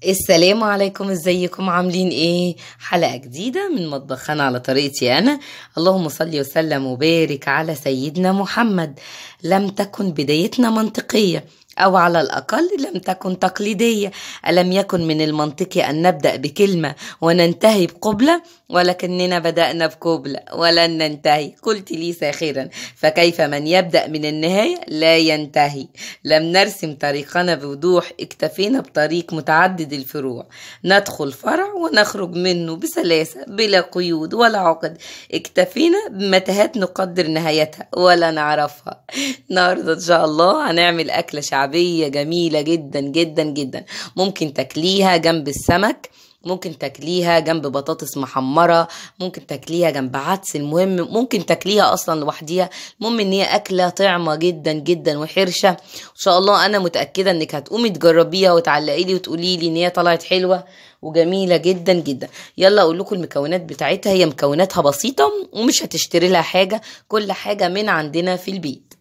السلام عليكم، ازيكم عاملين ايه؟ حلقة جديدة من مطبخنا على طريقتي انا. اللهم صل وسلم وبارك على سيدنا محمد. لم تكن بدايتنا منطقية، او على الاقل لم تكن تقليدية. ألم يكن من المنطقي ان نبدأ بكلمة وننتهي بقبلة؟ ولكننا بدأنا بقبلة ولن ننتهي. قلت لي ساخرا، فكيف من يبدأ من النهاية لا ينتهي؟ لم نرسم طريقنا بوضوح، اكتفينا بطريق متعدد الفروع، ندخل فرع ونخرج منه بسلاسة بلا قيود ولا عقد. اكتفينا بمتاهات نقدر نهايتها ولا نعرفها. النهارده ان شاء الله هنعمل أكلة شعبية جميلة جدا جدا جدا، ممكن تاكليها جنب السمك، ممكن تاكليها جنب بطاطس محمرة، ممكن تاكليها جنب عدس، المهم ممكن تاكليها اصلا لوحديها. المهم ان هي اكلة طعمة جدا جدا وحرشة. ان شاء الله انا متأكدة انك هتقومي تجربيها وتعلقي لي وتقولي لي ان هي طلعت حلوة وجميلة جدا جدا. يلا اقول لكم المكونات بتاعتها. هي مكوناتها بسيطة ومش هتشتري لها حاجة، كل حاجة من عندنا في البيت.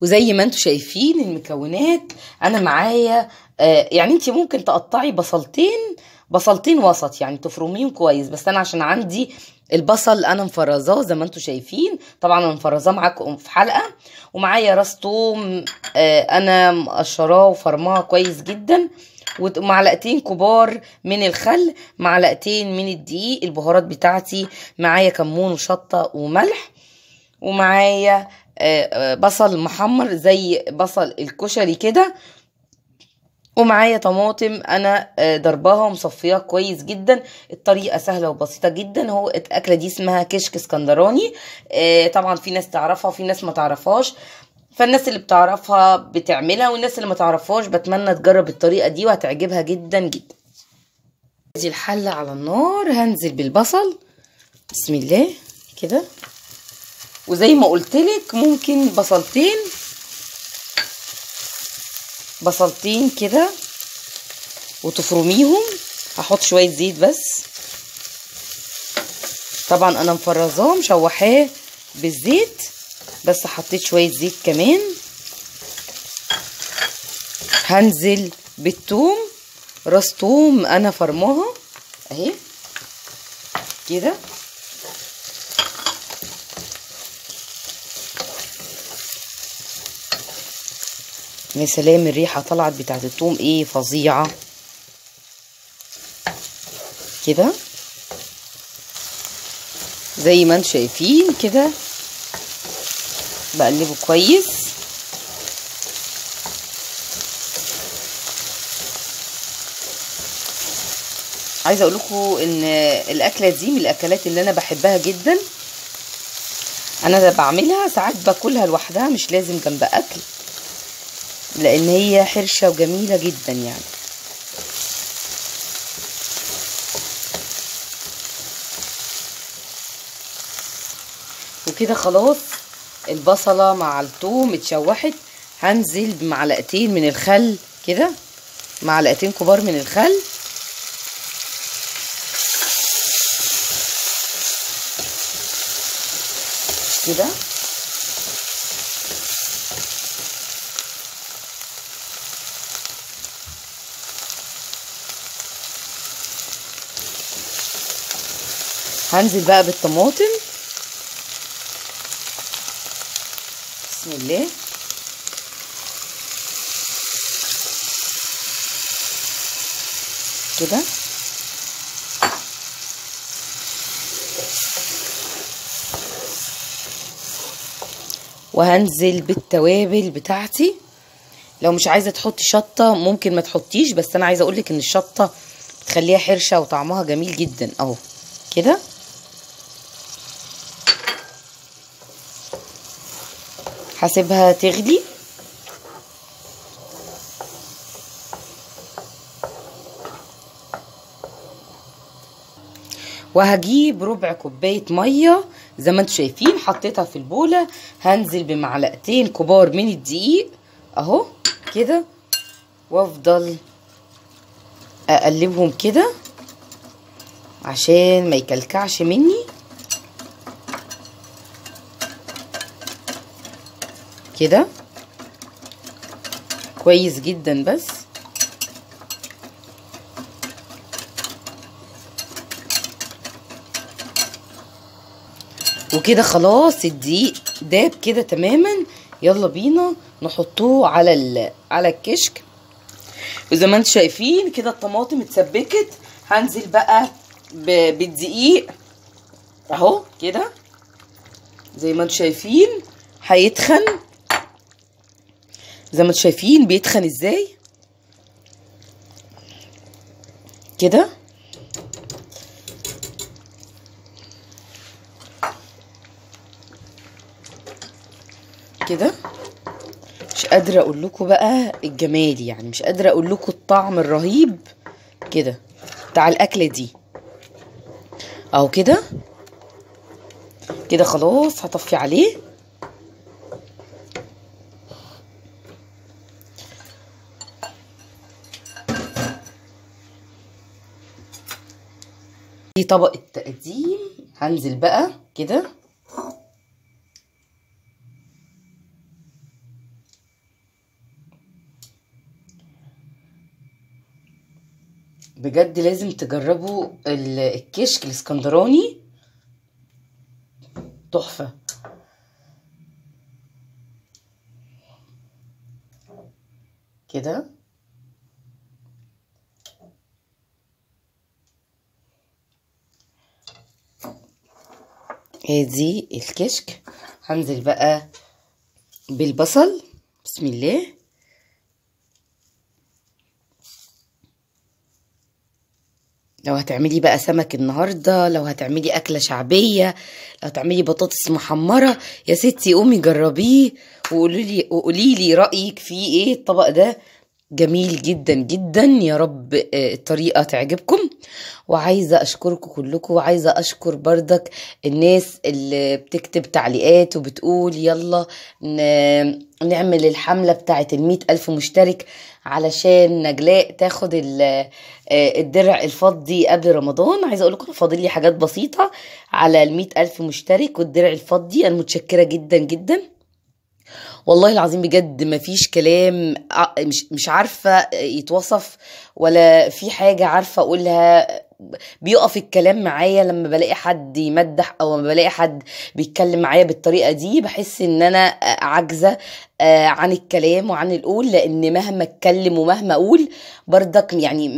وزي ما انتم شايفين المكونات انا معايا، يعني انت ممكن تقطعي بصلتين وسط، يعني تفرميهم كويس، بس انا عشان عندي البصل انا مفرزاه زي ما انتم شايفين، طبعا انا مفرزاه معاكم في حلقة. ومعايا راس توم انا مقشراه وفرماه كويس جدا، ومعلقتين كبار من الخل، معلقتين من الدقيق، البهارات بتاعتي معايا كمون وشطه وملح، ومعايا بصل محمر زي بصل الكشري كده، ومعايا طماطم انا ضرباها ومصفياها كويس جدا. الطريقة سهلة وبسيطة جدا. هو الاكلة دي اسمها كشك اسكندراني، طبعا في ناس تعرفها وفي ناس ما تعرفهاش، فالناس اللي بتعرفها بتعملها والناس اللي ما تعرفهاش بتمنى تجرب الطريقة دي وهتعجبها جدا جدا. دي الحلة على النار، هنزل بالبصل بسم الله كده، وزي ما قلتلك ممكن بصلتين كده وتفرميهم. هحط شوية زيت بس، طبعا انا مفرزاه مشوحاه بالزيت، بس حطيت شوية زيت كمان. هنزل بالثوم، راس ثوم انا فرماها اهي كده. يا سلام الريحة طلعت بتاعت الثوم ايه فظيعة كده، زي ما انتم شايفين كده. بقلبه كويس. عايزه اقول لكم ان الاكلة دي من الاكلات اللي انا بحبها جدا، انا بعملها ساعات باكلها لوحدها، مش لازم جنب اكل، لان هي حرشه وجميلة جدا يعني. وكده خلاص البصله مع الثوم اتشوحت. هنزل بمعلقتين من الخل كده، معلقتين كبار من الخل، كده. هنزل بقى بالطماطم بسم الله. كده وهنزل بالتوابل بتاعتي. لو مش عايزه تحطي شطه ممكن ما تحطيش، بس انا عايزه اقولك ان الشطه بتخليها حرشه وطعمها جميل جدا اهو كده. هسيبها تغلي. وهجيب ربع كوباية مية زي ما انتم شايفين، حطيتها في البولة. هنزل بمعلقتين كبار من الدقيق اهو كده، وافضل اقلبهم كده عشان ما يكلكعش مني كده كويس جدا. بس وكده خلاص الدقيق داب كده تماما. يلا بينا نحطوه على على الكشك. وزي ما انتم شايفين كده الطماطم اتسبكت. هنزل بقى بالدقيق اهو كده زي ما انتم شايفين هيتخن. زي ما انتم شايفين بيتخن ازاي كده. كده مش قادرة اقول لكم بقى الجمال، يعني مش قادرة اقول لكم الطعم الرهيب كده بتاع الاكلة دي اهو كده. كده خلاص هطفي عليه. دي طبق التقديم. هنزل بقى كده بجد لازم تجربوا الكشك الاسكندراني، تحفة. كده ادي الكشك. هنزل بقى بالبصل، بسم الله. لو هتعملي بقى سمك النهارده، لو هتعملي اكله شعبية، لو هتعملي بطاطس محمرة، يا ستي قومي جربيه وقولي لي رايك فيه ايه. الطبق ده جميل جدا جدا، يا رب الطريقة تعجبكم. وعايزه اشكركم كلكم، وعايزه اشكر بردك الناس اللي بتكتب تعليقات وبتقول يلا نعمل الحملة بتاعه 100,000 مشترك علشان نجلاء تاخد الدرع الفضي قبل رمضان. عايزه اقول لكم فاضل لي حاجات بسيطة على 100,000 مشترك والدرع الفضي. انا متشكره جدا جدا والله العظيم، بجد مفيش كلام، مش عارفة يتوصف ولا في حاجة عارفة اقولها. بيقف الكلام معايا لما بلاقي حد يمدح او لما بلاقي حد بيتكلم معايا بالطريقة دي، بحس ان انا عاجزة عن الكلام وعن القول، لان مهما اتكلم ومهما اقول بردك يعني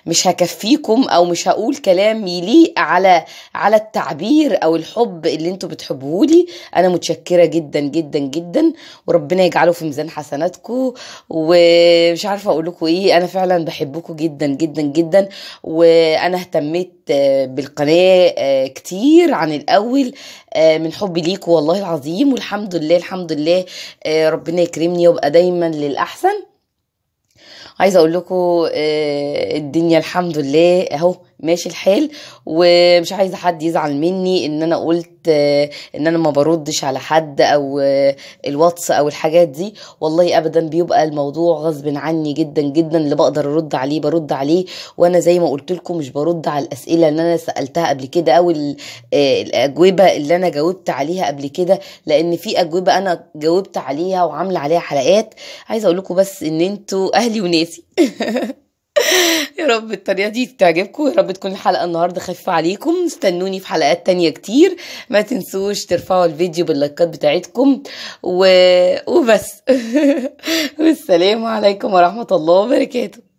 مش هكفيكم او مش هقول كلام يليق على التعبير او الحب اللي انتوا بتحبوهولي. انا متشكرة جدا جدا جدا، وربنا يجعله في ميزان حسناتكم. ومش عارفة اقول لكم ايه، انا فعلا بحبكم جدا جدا جدا، وانا اهتميت بالقناة كتير عن الاول من حبي ليكم والله العظيم. والحمد لله الحمد لله ربنا يكرمني وابقى دايما للاحسن. عايزه اقول لكم الدنيا الحمد لله اهو ماشي الحال، ومش عايزه حد يزعل مني ان انا قلت ان انا ما بردش على حد او الواتس او الحاجات دي، والله ابدا بيبقى الموضوع غصب عني جدا جدا. اللي بقدر ارد عليه برد عليه، وانا زي ما قلت لكم مش برد على الاسئلة اللي انا سالتها قبل كده او الاجوبة اللي انا جاوبت عليها قبل كده، لان في اجوبه انا جاوبت عليها وعامله عليها حلقات. عايزه اقول لكم بس ان انتوا اهلي وناسي. يا رب الطريقة دي تعجبكم، يا رب تكون الحلقة النهارده خفيفة عليكم. استنوني في حلقات تانية كتير، ما تنسوش ترفعوا الفيديو باللايكات بتاعتكم وبس. والسلام عليكم ورحمة الله وبركاته.